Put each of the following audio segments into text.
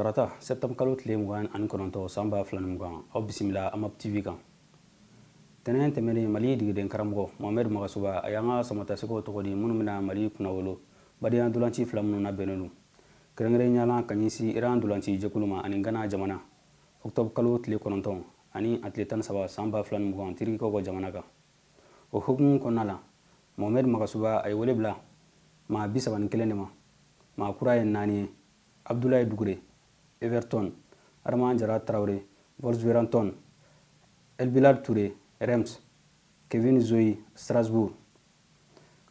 Tarata, septembre kalo tile 29, san 2020, aw bisimila Amap TV kan. Tɛnɛn tɛmɛnen, Mali degeden karamɔgɔ Mohamed Magasuba a y'an ka samatasɛgɛw tɔgɔ di minnu bɛna Mali kunnawolo badenya dolanci fila minnu labɛnnen don, kɛrɛnkɛrɛnnenya la ka ɲɛsin Iran dolanci jɛkulu ma ani Ghana jamana, octobre kalo tile 9 ani a tile 13, san 2020, Tirikikaw ka jamana kan. O hukumu kɔnɔna la, Mohamed Magasuba a ye wele bila maa 31 de ma. Maa kura ye naani ye: Abdoulaye Doucouré, Everton; Adama Jara Traoré, Wolverhampton; El Bilal Touré, Reims; Kevin Zoyi, Strasbourg.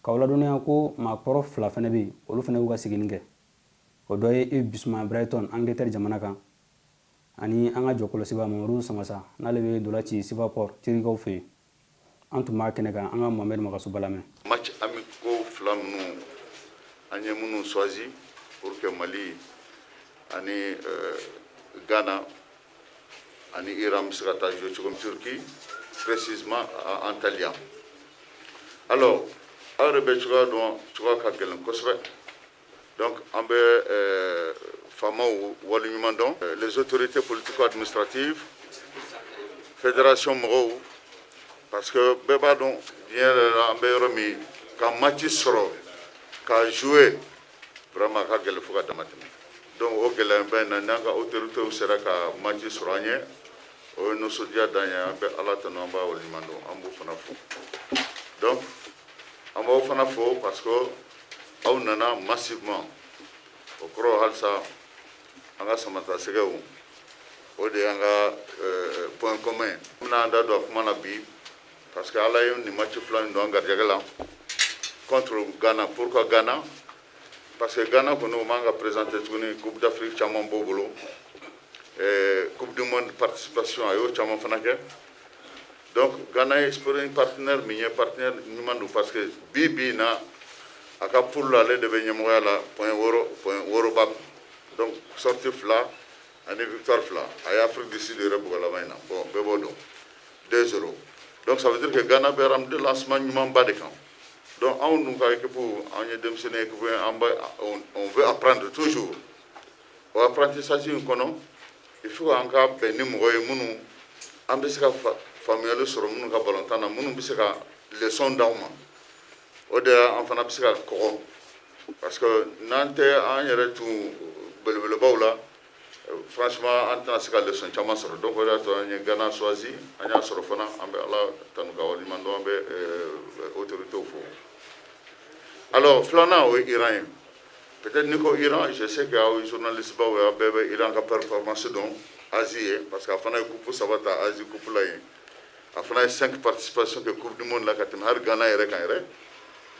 K'aw ladɔnniya ko maa kɔrɔ fila fana bɛ yen, olu fana y'u ka seginni kɛ. O dɔ ye Yves Bissouma, Brighton, Angleterre jamana kan, ani an ka jɔkɔlɔsiba Mamadu Samasa, n'ale bɛ dola ci Sivapor, Tirikaw fɛ yen. An tun b'a kɛnɛ kan, an ka Mohamed Magasuba lamɛn. Match amicaux fila ninnu, an ye minnu choisi pour que Mali ani Ghana ani Iran bɛ se ka taa jouer cogo min Turquie, précisément à Antalya. Alors, aw yɛrɛ bɛ cogoya dɔn, cogoya ka gɛlɛn kosɛbɛ. Donc an bɛ faamaw waleɲuman dɔn, les autorités politico-administratives, fédération mɔgɔw, parce que bɛɛ b'a dɔn, diɲɛ yɛrɛ la, an bɛ yɔrɔ min, ka match sɔrɔ ka jouer, vraiment a ka gɛlɛn fo ka dama tɛmɛ. Donc o gɛlɛya in na, n'an ka autorités sera ka match sɔrɔ an ye, o ye nisɔndiya d'an ye. An bɛ Ala tanu, an b'a waleɲuman dɔn, an b'o fana fo. Donc an b'aw fana fo parce que aw nana massivement. O kɔrɔ, halisa an ka samatasɛgɛw, o de y'an ka point commun ye. An bɛna an da don a kuma na bi parce que Ala ye nin match fila in don an garijɛgɛ la contre Ghana. Pourquoi Ghana? Parce que Ghana kɔni, o man ka présenter tuguni. Coupe d'Afrique caman b'o bolo, Coupe du monde participation, a y'o caman fana kɛ. Donc Ghana ye sparring partenaire min ye, partenaire ɲuman don, parce que bi bi in na, a ka poule la, ale de bɛ ɲɛmɔgɔya la, point 6, point 6 b'a kun. Donc sortie fila ani victoire fila. A ye Afrique du Sud yɛrɛ bugɔ laban in na. Bon, bɛɛ b'o dɔn, 2-0. Donc ça veut dire que Ghana bɛ rampe de lancement ɲumanba de kan. Donc anw dun ka équipe, anw ye denmisɛnnin équipe ye, an bɛ on veut apprendre toujours. O apprentissage in kɔnɔ, il faut an ka bɛn ni mɔgɔ ye minnu an bɛ se ka faamuyali sɔrɔ minnu ka balontan na, minnu bɛ se ka leçon d'anw ma. O de an fana bɛ se ka kɔgɔ, parce que n'an tɛ an yɛrɛ tun belebelebaw la, franchement, an tɛna se ka leçon caman sɔrɔ. Donc o de y'a to an ye Ghana choisi. An y'a sɔrɔ fana, an bɛ Ala tanu ka waleɲuman dɔn, an bɛ autorités fo. Alors, filanan, o ye Iran ye. Peut-être n'i ko Iran, je sais que aw ye journaliste baw ye, aw bɛɛ bɛ Iran ka performance dɔn Asie ye, parce que a fana ye coupe saba ta Asie coupe la yen. A fana ye cinq participations kɛ Coupe du monde la ka tɛmɛ hali Ghana yɛrɛ kan yɛrɛ.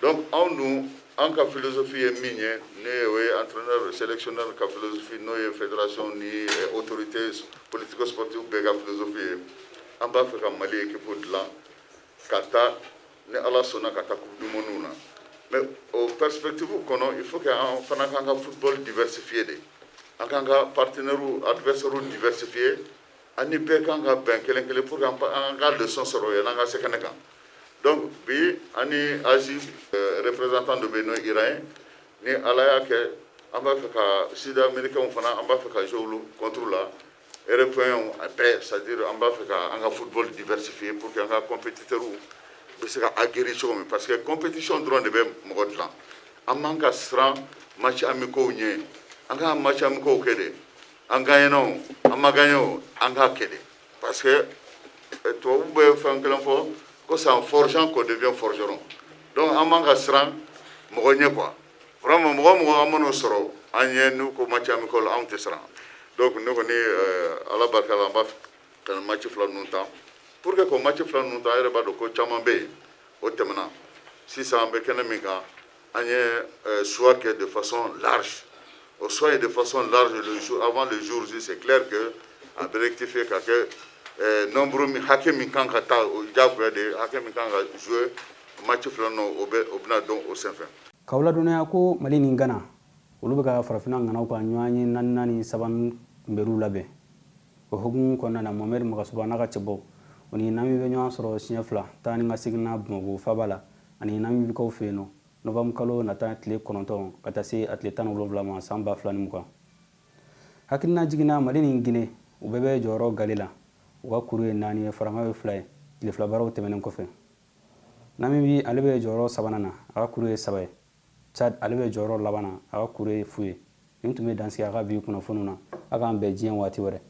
Donc anw dun, an ka philosophie ye min ye, ne o ye entraîneur sélectionneur ka philosophie, n'o ye fédération ni autorité politico sportive bɛɛ ka philosophie ye, an b'a fɛ ka Mali équipe dilan ka taa, ni Ala sɔnna, ka taa Coupe du monde na. Mais o perspective kɔnɔ, il faut que an fana k'an ka football diversifier de, an k'an ka partenaire, adversaire diversifier, ani bɛɛ kan ka bɛn kelen kelen pour que an ka leçon sɔrɔ yanni an ka se kɛnɛ kan. Donc bi, ani Asie représentant dɔ bɛ yen, n'o ye Iran ye. Ni Ala y'a kɛ, an b'a fɛ ka sud américain fana, an b'a fɛ ka jouer olu contre la, européen, a bɛɛ. C'est à dire an b'a fɛ ka an ka football diversifier pour que an ka compétiteurs bɛ se ka aguerri cogo min, parce que compétition dɔrɔn de bɛ mɔgɔ dilan. An man ka siran match amicaux ɲɛ. An ka match amicaux kɛ de, an gagné o, an ma gagné o, an k'a kɛ de, parce que tubabu bɛ fɛn kelen fɔ ko c'est en forgeant qu'on devient forgeron. Donc an man ka siran mɔgɔ ɲɛ quoi. Vraiment, mɔgɔ mɔgɔ an man'o sɔrɔ an ɲɛ, n'u ko match amical, anw tɛ siran. Donc ne kɔni, Ala barika la, an b'a ka match fila ninnu ta. Pour que k'o match fila ninnu ta, an yɛrɛ b'a dɔn ko caman bɛ yen, o tɛmɛna. Sisan an bɛ kɛnɛ min kan, an ye choix kɛ de façon large. O choix ye de façon large le jour avant le jour J, c'est clair que a bɛ rectifier ka kɛ nombre min, hakɛ min kan ka taa, o diyagoya de, hakɛ min kan ka jouer match fila ninnu, o bɛ o bɛna dɔn o senfɛ. K'aw ladɔnniya ko Mali ni Ghana, olu bɛ ka farafinna ŋanaw ka ɲɔgɔn ye naaninan ni sabanan kunbɛnniw labɛn. O hukumu kɔnɔna na, Mohamed Magasuba n'a ka cɛbɔ, o ni Nami bɛ ɲɔgɔn sɔrɔ siɲɛ fila taa ni ka segin na Bamakɔ faaba la ani Namibikaw fɛ yen nɔ, novembre kalo nata tile 9 ka taa se a tile 17 ma, san 2020. Hakilina jiginna, Mali ni Gine, u bɛɛ bɛ jɔyɔrɔ gale la. U ka kuru ye naani ye, farankan ye 2 ye, tile 2 baaraw tɛmɛnen kɔfɛ. Namibi, ale bɛ jɔyɔrɔ sabanan na, a ka kuru ye 3 ye. Chad, ale bɛ jɔyɔrɔ laban na, a ka kuru ye fu ye. Nin tun bɛ dansigi a ka bi kunnafoniw na. A k'an bɛn diɲɛ waati wɛrɛ.